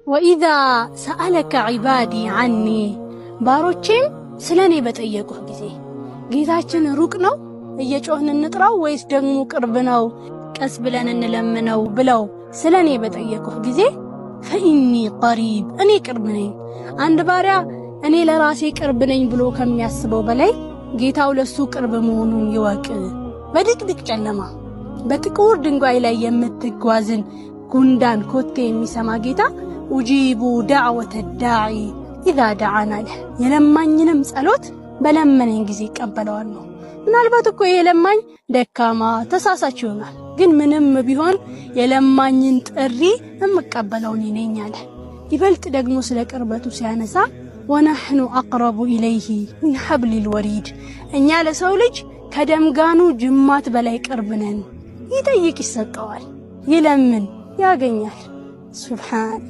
وإذا سألك عبادي عني፣ ባሮቼም ስለ እኔ በጠየቁህ ጊዜ። ጌታችን ሩቅ ነው እየጮህን እንጥራው ወይስ ደግሞ ቅርብ ነው ቀስ ብለን እንለምነው ብለው ስለ እኔ በጠየቁህ ጊዜ፣ فإني قريب፣ እኔ ቅርብ ነኝ። አንድ ባሪያ እኔ ለራሴ ቅርብ ነኝ ብሎ ከሚያስበው በላይ ጌታው ለሱ ቅርብ መሆኑን ይወቅ። በድቅድቅ ጨለማ በጥቁር ድንጋይ ላይ የምትጓዝን ጉንዳን ኮቴ የሚሰማ ጌታ أجيب دعوة الداع إذا دعان አለ። የለማኝንም ጸሎት በለመነኝ ጊዜ ይቀበለዋል ነው። ምናልባት እኮ ይሄ ለማኝ ደካማ ተሳሳች ይሆናል፣ ግን ምንም ቢሆን የለማኝን ጥሪ የምቀበለው እኔ ነኝ አለ። ይበልጥ ደግሞ ስለ ቅርበቱ ሲያነሳ ونحن أقرب إليه من حبل الوريد፣ እኛ ለሰው ልጅ ከደምጋኑ ጅማት በላይ ቅርብ ነን። ይጠይቅ ይሰጠዋል፣ ይለምን ያገኛል። ሱብሓን።